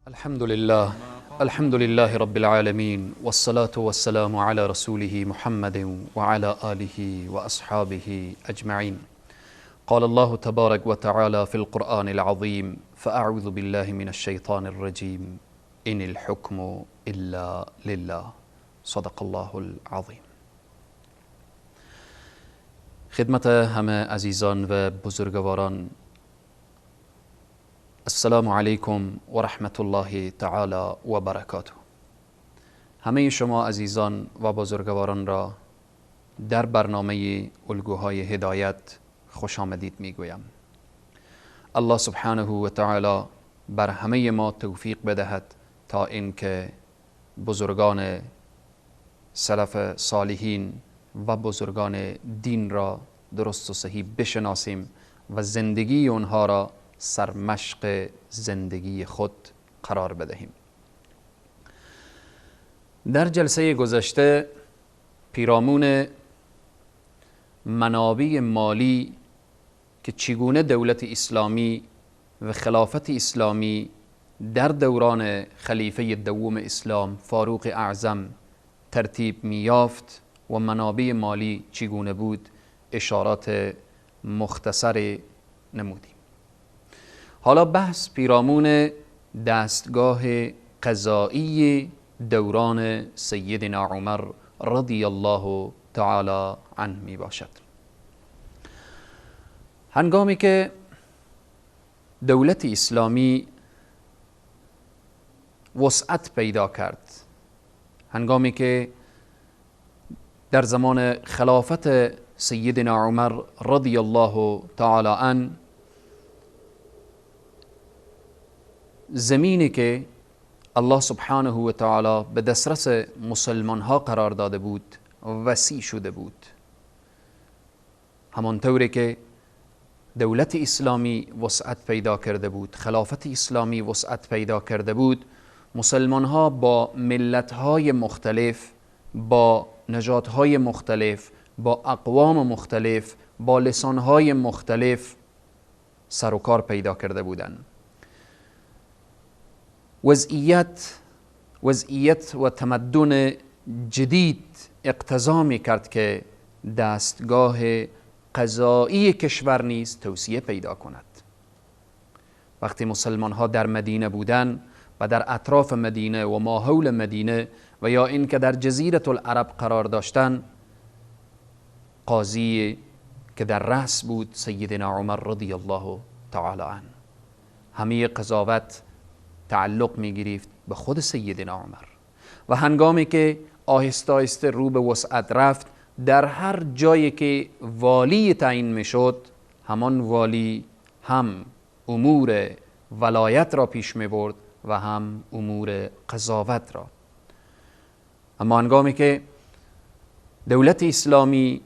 الحمد لله، الحمد لله رب العالمين، والصلاة والسلام على رسوله محمد وعلى آله وأصحابه أجمعين. قال الله تبارك وتعالى في القرآن العظيم: فأعوذ بالله من الشيطان الرجيم، إن الحكم إلا لله. صدق الله العظیم. خدمت همه عزیزان و بزرگواران، السلام علیکم و رحمت الله تعالی و برکاته. همه شما عزیزان و بزرگواران را در برنامه الگوهای هدایت خوش آمدید میگویم. الله سبحانه و تعالی بر همه ما توفیق بدهد تا اینکه بزرگان سلف صالحین و بزرگان دین را درست و صحیح بشناسیم و زندگی اونها را سرمشق زندگی خود قرار بدهیم. در جلسه گذشته پیرامون منابع مالی که چگونه دولت اسلامی و خلافت اسلامی در دوران خلیفه دوم اسلام فاروق اعظم ترتیب میافت و منابع مالی چگونه بود اشارات مختصر نمودیم. حالا بحث پیرامون دستگاه قضایی دوران سیدنا عمر رضی الله تعالی عنه می باشد. هنگامی که دولت اسلامی وسعت پیدا کرد، هنگامی که در زمان خلافت سیدنا عمر رضی الله تعالی عنه زمینی که الله سبحانه و تعالی به دسترس مسلمان ها قرار داده بود وسیع شده بود، همانطوری که دولت اسلامی وسعت پیدا کرده بود، خلافت اسلامی وسعت پیدا کرده بود، مسلمان ها با ملت های مختلف، با نژادهای مختلف، با اقوام مختلف، با لسان های مختلف سر و کار پیدا کرده بودند. وضعیت و تمدن جدید اقتضا می کرد که دستگاه قضایی کشور نیز توسعه پیدا کند. وقتی مسلمان ها در مدینه بودند و در اطراف مدینه و ماحول مدینه و یا اینکه در جزیره العرب قرار داشتند، قاضی که در رأس بود سیدنا عمر رضی الله تعالی عنه، همه قضاوت تعلق می گرفت به خود سیدنا عمر. و هنگامی که آهسته آهسته رو به وسعت رفت، در هر جایی که والی تعیین می شد، همان والی هم امور ولایت را پیش می برد و هم امور قضاوت را. اما هنگامی که دولت اسلامی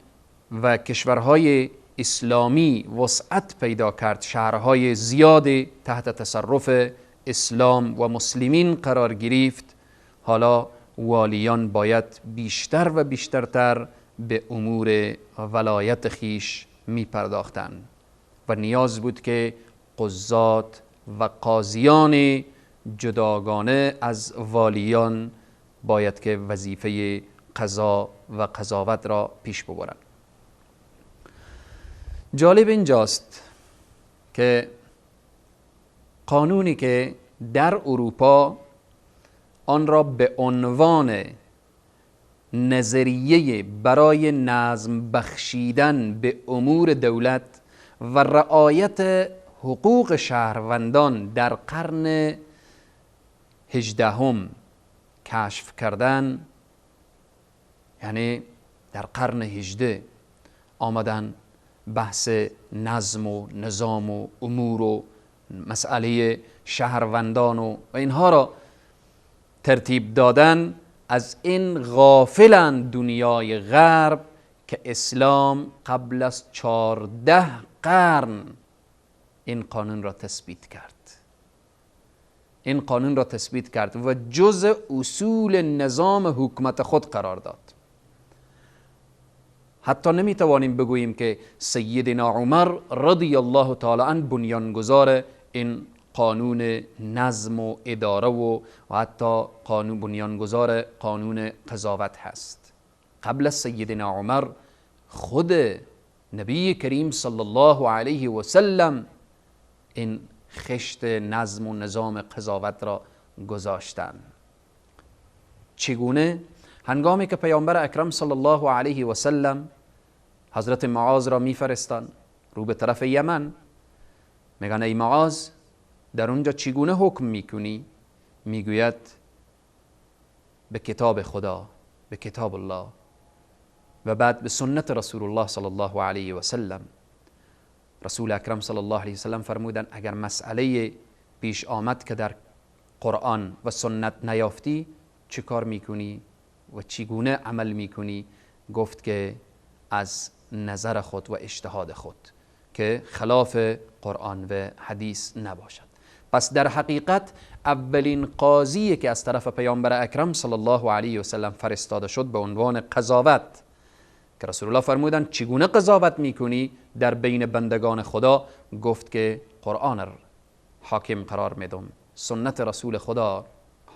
و کشورهای اسلامی وسعت پیدا کرد، شهرهای زیاد تحت تصرف اسلام و مسلمین قرار گرفت، حالا والیان باید بیشتر و بیشترتر به امور ولایت خیش می پرداختند و نیاز بود که قضات و قاضیان جداگانه از والیان باید که وظیفه قضا و قضاوت را پیش ببرند. جالب اینجاست که قانونی که در اروپا آن را به عنوان نظریه برای نظم بخشیدن به امور دولت و رعایت حقوق شهروندان در قرن 18 کشف کردن، یعنی در قرن 18 آمدن بحث نظم و نظام و امور و مسئله شهروندان و اینها را ترتیب دادن، از این غافلند دنیای غرب که اسلام قبل از 14 قرن این قانون را تثبیت کرد. این قانون را تثبیت کرد و جزء اصول نظام حکومت خود قرار داد. حتی نمیتوانیم بگوییم که سیدنا عمر رضی الله تعالی عنه بنیانگذار این قانون نظم و اداره و حتی قانون بنیانگذار قانون قضاوت هست. قبل از سیدنا عمر خود نبی کریم صلی الله علیه و سلم این خشت نظم و نظام قضاوت را گذاشتن. چگونه؟ هنگامی که پیامبر اکرم صلی الله علیه و سلم حضرت معاذ را میفرستند رو به طرف یمن، میگن ای معاذ در اونجا چگونه حکم میکنی؟ میگوید به کتاب خدا، به کتاب الله و بعد به سنت رسول الله صلی الله علیه و سلم. رسول اکرم صلی الله علیه و سلم فرمودن اگر مسئله پیش آمد که در قرآن و سنت نیافتی چه کار میکنی و چگونه عمل میکنی؟ گفت که از نظر خود و اجتهاد خود که خلاف قرآن و حدیث نباشد. پس در حقیقت اولین قاضی که از طرف پیامبر اکرم صلی الله علیه و سلم فرستاده شد به عنوان قضاوت، که رسول الله فرمودن چگونه قضاوت میکنی در بین بندگان خدا؟ گفت که قرآن حاکم قرار میدم، سنت رسول خدا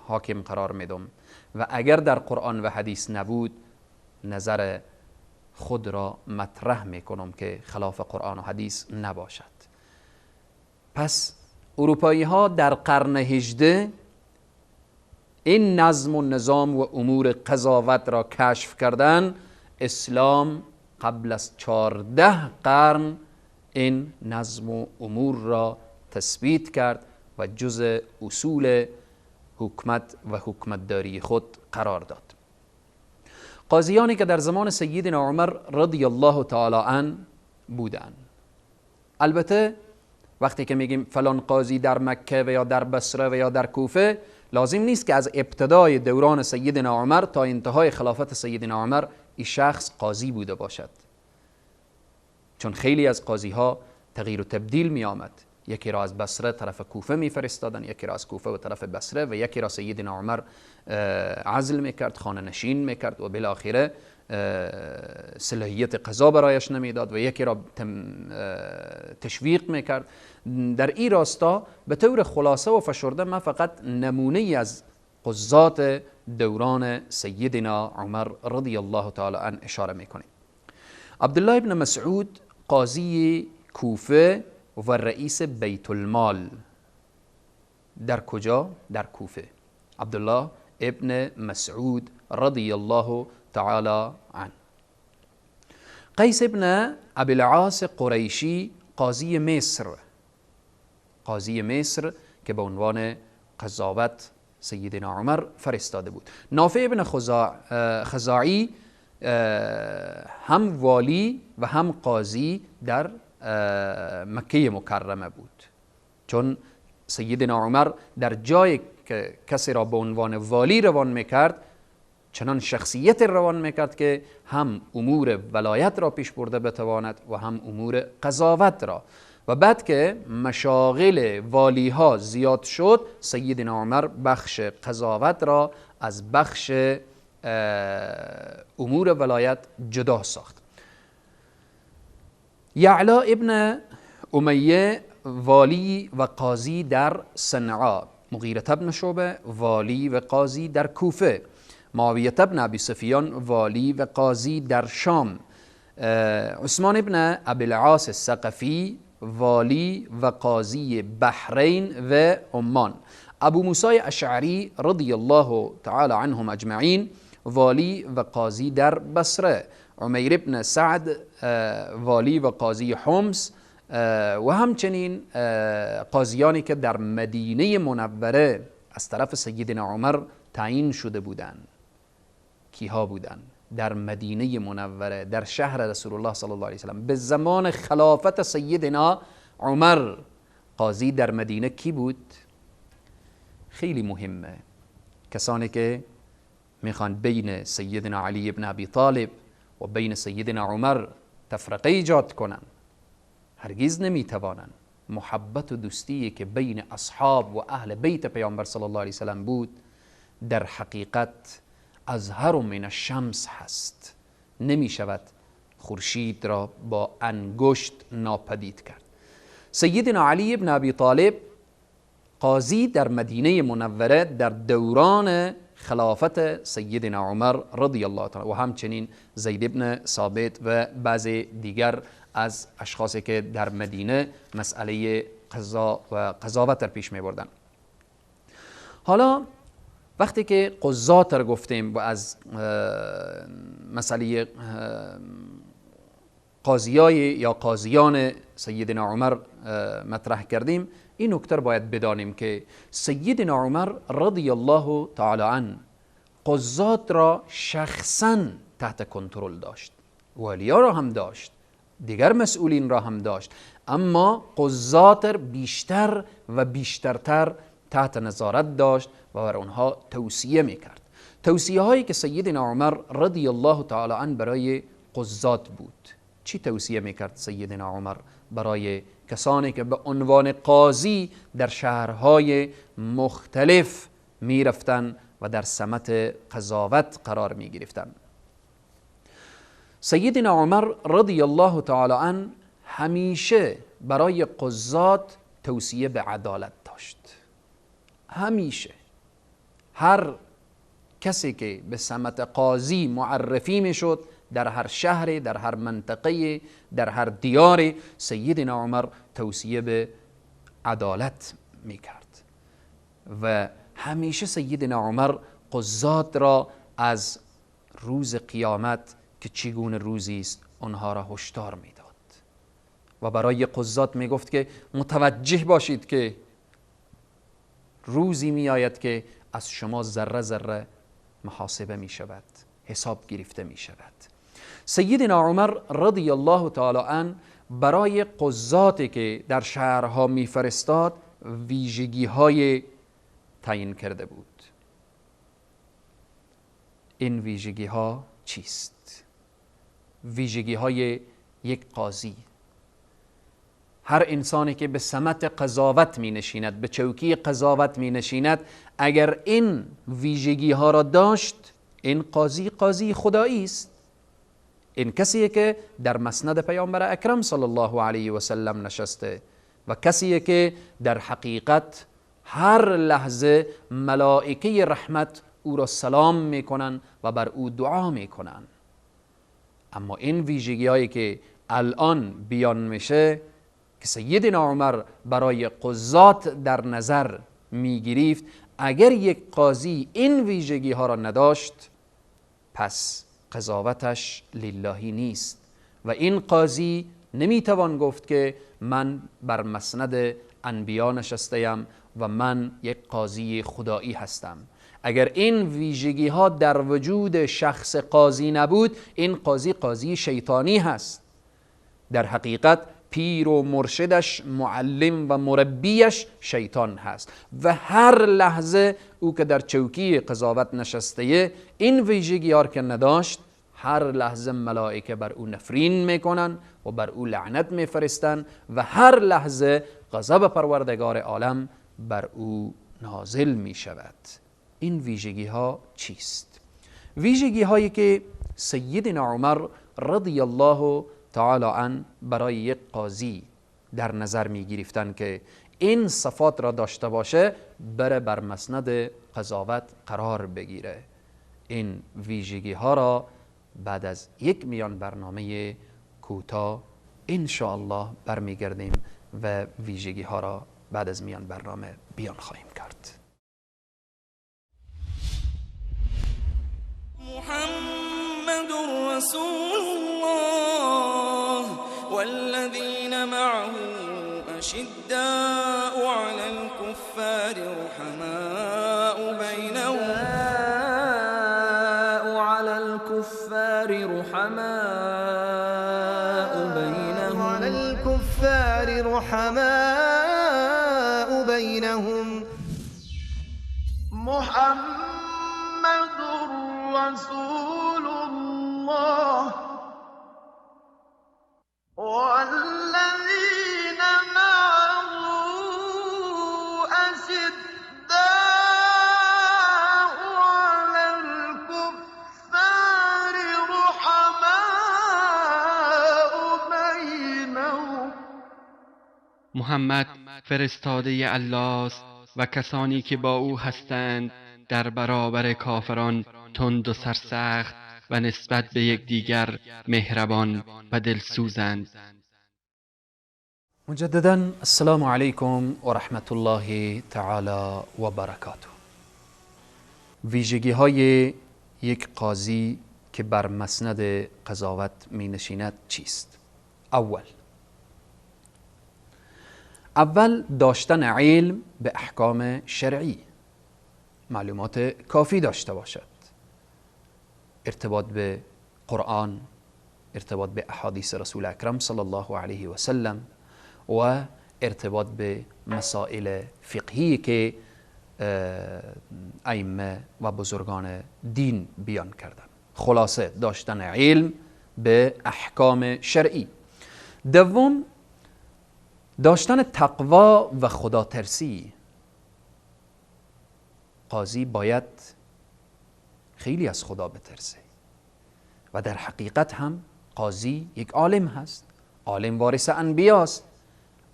حاکم قرار میدم و اگر در قرآن و حدیث نبود نظر خود را مطرح میکنم که خلاف قرآن و حدیث نباشد. پس اروپایی ها در قرن 18 این نظم و نظام و امور قضاوت را کشف کردن. اسلام قبل از 14 قرن این نظم و امور را تثبیت کرد و جزء اصول حکومت و حکومتداری خود قرار داد. قاضیانی که در زمان سیدنا عمر رضی الله تعالی عنه بودند، البته وقتی که میگیم فلان قاضی در مکه و یا در بصره و یا در کوفه، لازم نیست که از ابتدای دوران سیدنا عمر تا انتهای خلافت سیدنا عمر این شخص قاضی بوده باشد، چون خیلی از قاضی ها تغییر و تبدیل می آمد. یکی را از بصره طرف کوفه می فرستادن، یکی را از کوفه و طرف بصره، و یکی را سیدنا عمر عزل میکرد، خانه نشین میکرد و بالاخره صلاحیت قضا برایش نمیداد و یکی را تشویق میکرد. در این راستا به طور خلاصه و فشرده من فقط نمونه از قضات دوران سیدنا عمر رضی الله تعالی عنه اشاره میکنیم. عبدالله ابن مسعود قاضی کوفه و رئیس بیت المال در کجا؟ در کوفه. عبدالله ابن مسعود رضی الله تعالی عنه. قیس ابن ابی العاص قریشی قاضی مصر، قاضی مصر که به عنوان قضاوت سیدنا عمر فرستاده بود. نافع ابن خزاعی هم والی و هم قاضی در مکه مکرمه بود، چون سیدنا عمر در جایی که کسی را به عنوان والی روان میکرد چنان شخصیت روان میکرد که هم امور ولایت را پیش برده بتواند و هم امور قضاوت را. و بعد که مشاغل والی ها زیاد شد، سیدنا عمر بخش قضاوت را از بخش امور ولایت جدا ساخت. یعلا ابن امیه والی و قاضی در صنعا، مغیره ابن شعبه والی و قاضی در کوفه، معاویه ابن ابی سفیان والی و قاضی در شام، عثمان ابن ابی العاص الثقفی والی و قاضی بحرین و عمان، ابو موسی اشعری رضی الله تعالی عنهم اجمعین والی و قاضی در بصره، عمیر ابن سعد والی و قاضی حمص، و همچنین قاضیانی که در مدینه منوره از طرف سیدنا عمر تعیین شده بودند. کیها بودند؟ در مدینه منوره، در شهر رسول الله صلی الله علیه وسلم، به زمان خلافت سیدنا عمر قاضی در مدینه کی بود؟ خیلی مهمه. کسانی که میخوان بین سیدنا علی ابن ابی طالب و بین سیدنا عمر تفرقه ایجاد کنن، هرگز نمیتوانند. محبت و دوستی که بین اصحاب و اهل بیت پیامبر صلی الله علیه وسلم بود در حقیقت ازهر من الشمس هست. نمی شود خورشید را با انگشت ناپدید کرد. سیدنا علی ابن ابی طالب قاضی در مدینه منوره در دوران خلافت سیدنا عمر رضی الله تعالی و همچنین زید ابن ثابت و بعض دیگر از اشخاصی که در مدینه مسئله قضا و قضاوت در پیش می بردن. حالا وقتی که قضات را گفتیم و از مسئله قاضیای یا قاضیان سیدنا عمر مطرح کردیم، این نکته باید بدانیم که سیدنا عمر رضی الله تعالی عنه قضات را شخصا تحت کنترل داشت، والیا را هم داشت، دیگر مسئولین را هم داشت، اما قضات بیشتر و بیشترتر تحت نظارت داشت و بر آنها توصیه میکرد. توصیه هایی که سیدنا عمر رضی الله تعالی عنه برای قضات بود، چی توصیه میکرد سیدنا عمر برای کسانی که به عنوان قاضی در شهرهای مختلف میرفتن و در سمت قضاوت قرار میگرفتن؟ سیدنا عمر رضی الله تعالی عنه همیشه برای قضات توصیه به عدالت داشت. همیشه هر کسی که به سمت قاضی معرفی میشد در هر شهر، در هر منطقه، در هر دیار، سیدنا عمر توصیه به عدالت میکرد و همیشه سیدنا عمر قضات را از روز قیامت که چگونه روزی است آنها را هشدار میداد و برای قضات میگفت که متوجه باشید که روزی میآید که از شما ذره ذره محاسبه می شود، حساب گرفته می شود. سیدنا عمر رضی الله تعالی عنه برای قضاتی که در شهرها میفرستاد ویژگی های تعیین کرده بود. این ویژگی ها چیست؟ ویژگی های یک قاضی. هر انسانی که به سمت قضاوت می نشیند، به چوکی قضاوت می نشیند، اگر این ویژگی ها را داشت، این قاضی قاضی خدایی است. این کسیه که در مسند پیامبر اکرم صلی الله علیه و سلم نشسته و کسیه که در حقیقت هر لحظه ملائکه رحمت او را سلام میکنن و بر او دعا میکنن. اما این ویژگی هایی که الان بیان میشه که سیدنا عمر برای قضات در نظر میگرفت، اگر یک قاضی این ویژگی ها را نداشت، پس قضاوتش للهی نیست و این قاضی نمیتوان گفت که من بر مسند انبیا نشستیم و من یک قاضی خدایی هستم. اگر این ویژگی ها در وجود شخص قاضی نبود، این قاضی قاضی شیطانی هست. در حقیقت پیر و مرشدش، معلم و مربیش شیطان هست و هر لحظه او که در چوکی قضاوت نشسته این ویژگی ها که نداشت، هر لحظه ملائکه بر او نفرین میکنن و بر او لعنت میفرستن و هر لحظه غضب پروردگار عالم بر او نازل میشود. این ویژگی ها چیست؟ ویژگی هایی که سیدنا عمر رضی الله تعالی عنه برای یک قاضی در نظر می گرفتن که این صفات را داشته باشه، بره بر مسند قضاوت قرار بگیره. این ویژگی ها را بعد از یک میان برنامه کوتاه ان شاء الله برمیگردیم و ویژگی ها را بعد از میان برنامه بیان خواهیم کرد. محمد رسول الله والذین معه أشداء على الكفار رحماء بينهم على الكفار رحماء بينهم على الكفار رحماء بينهم محمد رسول الله والذین معه أشداء على الكفار رحماء بينهم. محمد فرستاده الله است و کسانی که با او هستند در برابر کافران تند و سرسخت و نسبت به یکدیگر مهربان و دلسوزند. مجددا السلام علیکم و رحمت الله تعالی و برکاته. ویژگی های یک قاضی که بر مسند قضاوت می نشیند چیست؟ اول داشتن علم به احکام شرعی، معلومات کافی داشته باشد، ارتباط به قرآن، ارتباط به احادیث رسول اکرم صلی الله علیه و سلم و ارتباط به مسائل فقهی که ائمه و بزرگان دین بیان کردن. خلاصه داشتن علم به احکام شرعی. دوم، داشتن تقوا و خدا ترسی. قاضی باید خیلی از خدا بترسه و در حقیقت هم قاضی یک عالم هست، عالم وارث انبیاست.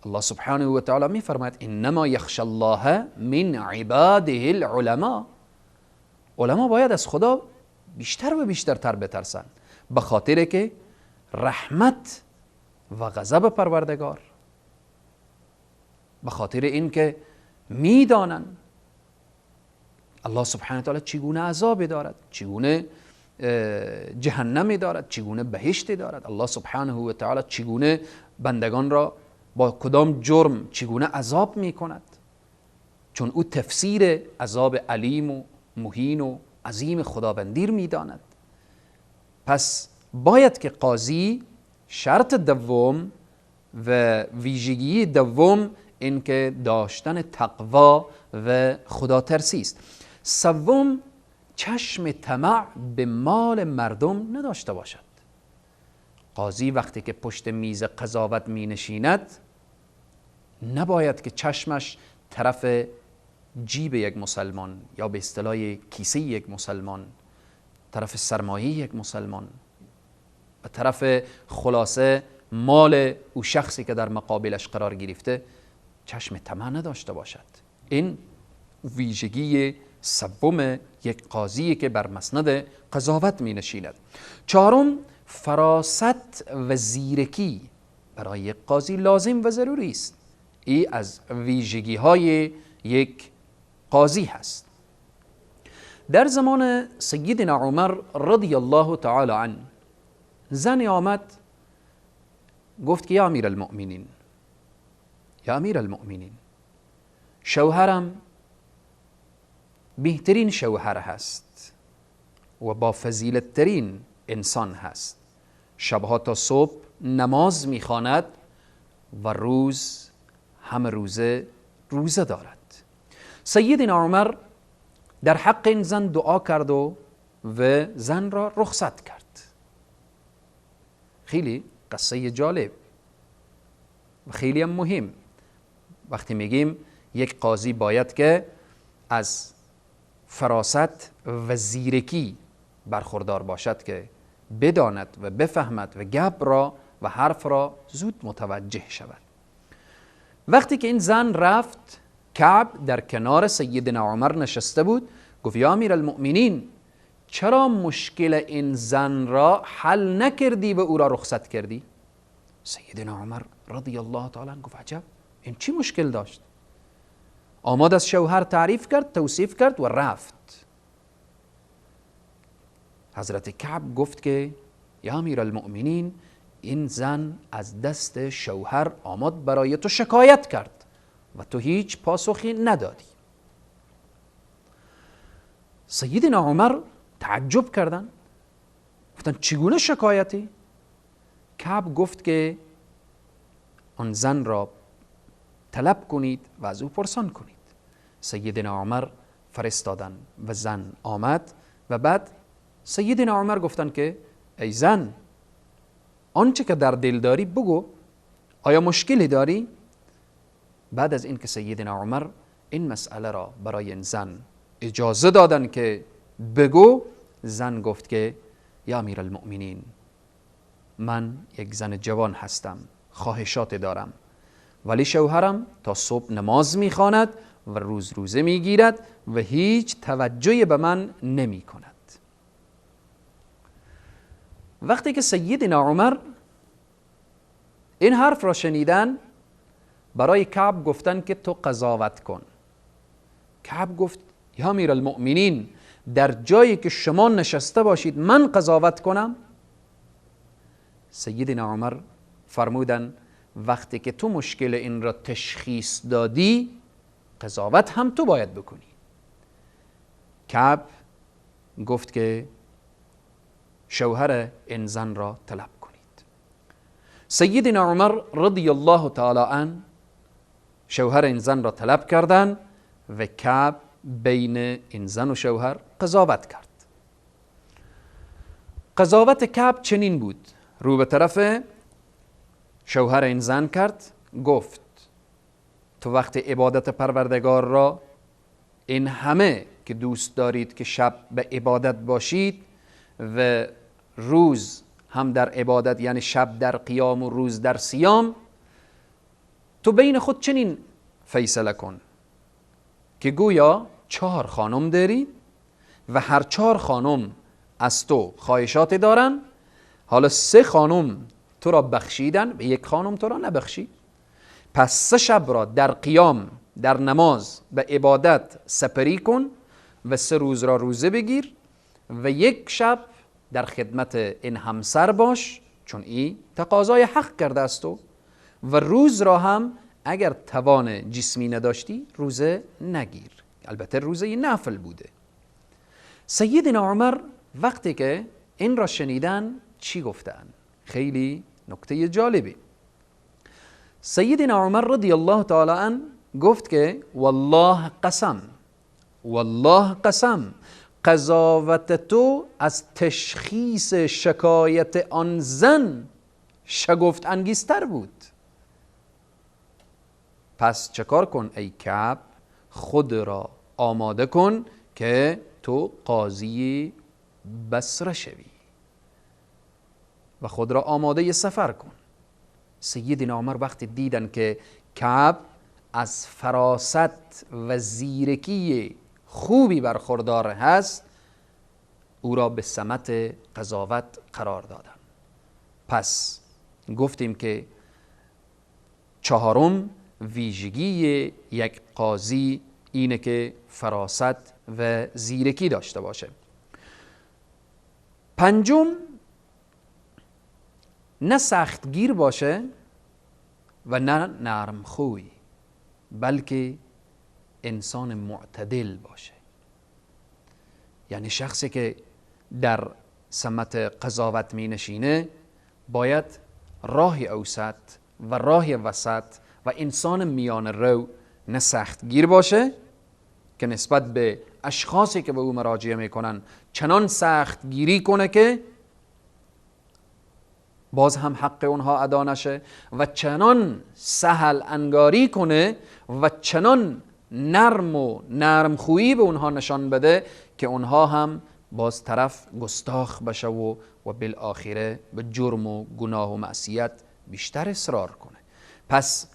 الله سبحانه و تعالی می فرماید انما یخشى الله من عباده العلماء. علما باید از خدا بیشتر و بیشتر تر بترسند، به خاطر که رحمت و غضب پروردگار، به خاطر اینکه میدانند الله سبحانه و تعالی چگونه عذاب دارد، چگونه جهنم دارد، چگونه بهشت دارد، الله سبحانه و تعالی چگونه بندگان را با کدام جرم چگونه عذاب می کند، چون او تفسیر عذاب علیم و مهین و عظیم خداوندی می داند. پس باید که قاضی شرط دوم و ویژگی دوم این که داشتن تقوا و خدا ترسی است. سوم، چشم طمع به مال مردم نداشته باشد. قاضی وقتی که پشت میز قضاوت می نشیند نباید که چشمش طرف جیب یک مسلمان یا به اصطلاح کیسه یک مسلمان، طرف سرمایه یک مسلمان و طرف خلاصه مال او شخصی که در مقابلش قرار گرفته چشم طمع نداشته باشد. این ویژگی سوم یک قاضی که بر مسند قضاوت می نشیند. چهارم، فراست و زیرکی برای یک قاضی لازم و ضروری است. ای از ویژگی های یک قاضی هست. در زمان سیدنا عمر رضی الله تعالی عنه زنی آمد گفت که یا امیر المؤمنین، یا امیر المؤمنین، شوهرم بهترین شوهر هست و با فضیلت ترین انسان هست، شبها تا صبح نماز میخواند و روز همه روزه روزه دارد. سیدنا عمر در حق این زن دعا کرد و زن را رخصت کرد. خیلی قصه جالب و خیلی هم مهم. وقتی میگیم یک قاضی باید که از فراست و زیرکی برخوردار باشد که بداند و بفهمد و گپ را و حرف را زود متوجه شود. وقتی که این زن رفت، کعب در کنار سیدنا عمر نشسته بود، گفت یا امیر المؤمنین، چرا مشکل این زن را حل نکردی و او را رخصت کردی؟ سیدنا عمر رضی الله تعالی عنه گفت عجب، این چی مشکل داشت؟ آمد از شوهر تعریف کرد، توصیف کرد و رفت. حضرت کعب گفت که یا امیر المؤمنین، این زن از دست شوهر آمد برای تو شکایت کرد و تو هیچ پاسخی ندادی. سیدنا عمر تعجب کردن، گفتن چگونه شکایتی؟ کعب گفت که آن زن را طلب کنید و از او پرسان کنید. سیدنا عمر فرستادن و زن آمد و بعد سیدنا عمر گفتن که ای زن، آنچه که در دل داری بگو، آیا مشکلی داری؟ بعد از اینکه سیدنا عمر این مسئله را برای این زن اجازه دادن که بگو، زن گفت که یا امیر المؤمنین، من یک زن جوان هستم، خواهشات دارم، ولی شوهرم تا صبح نماز میخواند و روز روزه میگیرد و هیچ توجهی به من نمی کند. وقتی که سیدنا عمر این حرف را شنیدن، برای کعب گفتن که تو قضاوت کن. کعب گفت یا امیرالمؤمنین، در جایی که شما نشسته باشید من قضاوت کنم؟ سیدنا عمر فرمودن وقتی که تو مشکل این را تشخیص دادی، قضاوت هم تو باید بکنی. کعب گفت که شوهر این زن را طلب کنید. سیدنا عمر رضی الله تعالی عنه شوهر این زن را طلب کردن و کعب بین این زن و شوهر قضاوت کرد. قضاوت کعب چنین بود: رو به طرف شوهر این زن کرد، گفت تو وقت عبادت پروردگار را این همه که دوست دارید که شب به عبادت باشید و روز هم در عبادت، یعنی شب در قیام و روز در صیام، تو بین خود چنین فیصله کن که گویا 4 خانم داری و هر 4 خانم از تو خواهشات دارن. حالا 3 خانم تو را بخشیدن و 1 خانم تو را نبخشید. پس 3 شب را در قیام، در نماز، به عبادت سپری کن و 3 روز را روزه بگیر و 1 شب در خدمت این همسر باش، چون این تقاضای حق کرده است تو، و روز را هم اگر توان جسمی نداشتی روزه نگیر. البته روزه نفل بوده. سیدنا عمر وقتی که این را شنیدن چی گفتن؟ خیلی نکته جالبی. سیدنا عمر رضی الله تعالی عنه گفت که والله قسم، والله قسم، قضاوت تو از تشخیص شکایت آن زن شگفت انگیزتر بود. پس چکار کن ای کعب؟ خود را آماده کن که تو قاضی بصره شوی و خود را آماده سفر کن. سیدنا عمر وقتی دیدن که کعب از فراست و زیرکی خوبی برخوردار هست، او را به سمت قضاوت قرار دادن. پس گفتیم که 4 ویژگی یک قاضی اینه که فراست و زیرکی داشته باشه. 5، نه سختگیر باشه و نه نرمخوی، بلکه انسان معتدل باشه. یعنی شخصی که در سمت قضاوت می نشینه باید راه اوسط و راه وسط و انسان میان رو، نه سختگیر باشه که نسبت به اشخاصی که به او مراجعه میکنن چنان سختگیری کنه که باز هم حق اونها ادا نشه، و چنان سهل انگاری کنه و چنان نرم و نرم خویی به اونها نشان بده که اونها هم باز طرف گستاخ بشه و بالآخره به جرم و گناه و معصیت بیشتر اصرار کنه. پس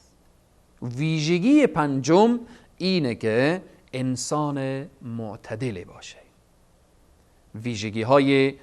ویژگی 5 اینه که انسان معتدل باشه. ویژگی های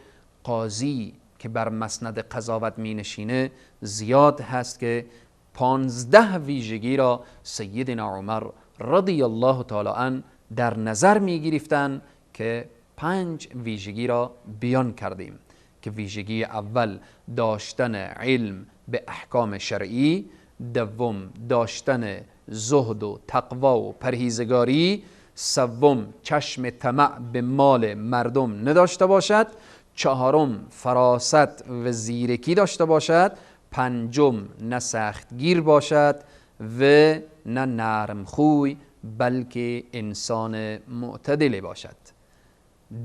قاضی که بر مسند قضاوت می نشینه زیاد هست که 15 ویژگی را سیدنا عمر رضی الله تعالی عنه در نظر می گرفتن که 5 ویژگی را بیان کردیم که ویژگی اول داشتن علم به احکام شرعی، دوم داشتن زهد و تقوا و پرهیزگاری، سوم چشم طمع به مال مردم نداشته باشد، 4 فراست و زیرکی داشته باشد، 5 نه سختگیر باشد و نه نرمخوی، بلکه انسان معتدل باشد.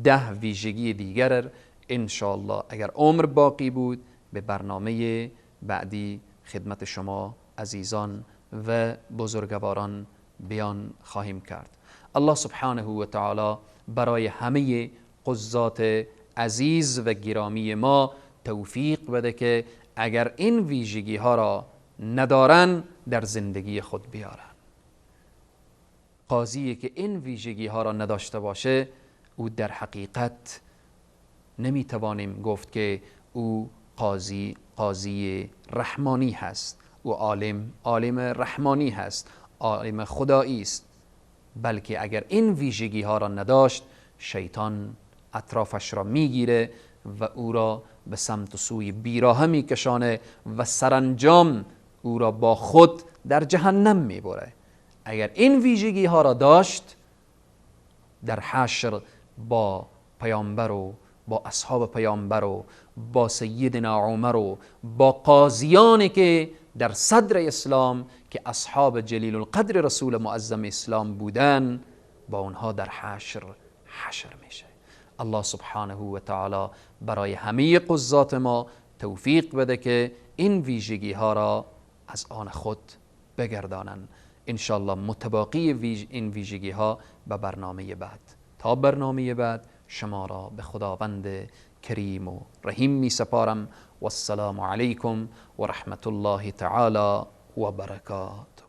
10 ویژگی دیگر انشاءالله اگر عمر باقی بود به برنامه بعدی خدمت شما عزیزان و بزرگواران بیان خواهیم کرد. الله سبحانه و تعالی برای همه قضات عزیز و گرامی ما توفیق بده که اگر این ویژگی ها را ندارن در زندگی خود بیارن. قاضی که این ویژگی ها را نداشته باشه، او در حقیقت نمیتوانیم گفت که او قاضی رحمانی هست، او عالم رحمانی هست، عالم خدایی است. بلکه اگر این ویژگی ها را نداشت، شیطان اطرافش را میگیره و او را به سمت و سوی بیراهه میکشانه و سرانجام او را با خود در جهنم میبره. اگر این ویژگی ها را داشت، در حشر با پیامبر و با اصحاب پیامبر و با سیدنا عمر و با قاضیانی که در صدر اسلام که اصحاب جلیل القدر رسول معظم اسلام بودن، با اونها در حشر میشه. الله سبحانه و تعالی برای همه قضات ما توفیق بده که این ویژگی ها را از آن خود بگردانن. انشالله متباقی این ویژگی ها به برنامه بعد. تا برنامه بعد شما را به خداوند کریم و رحیم می سپارم. والسلام علیکم و رحمت الله تعالی و برکاته.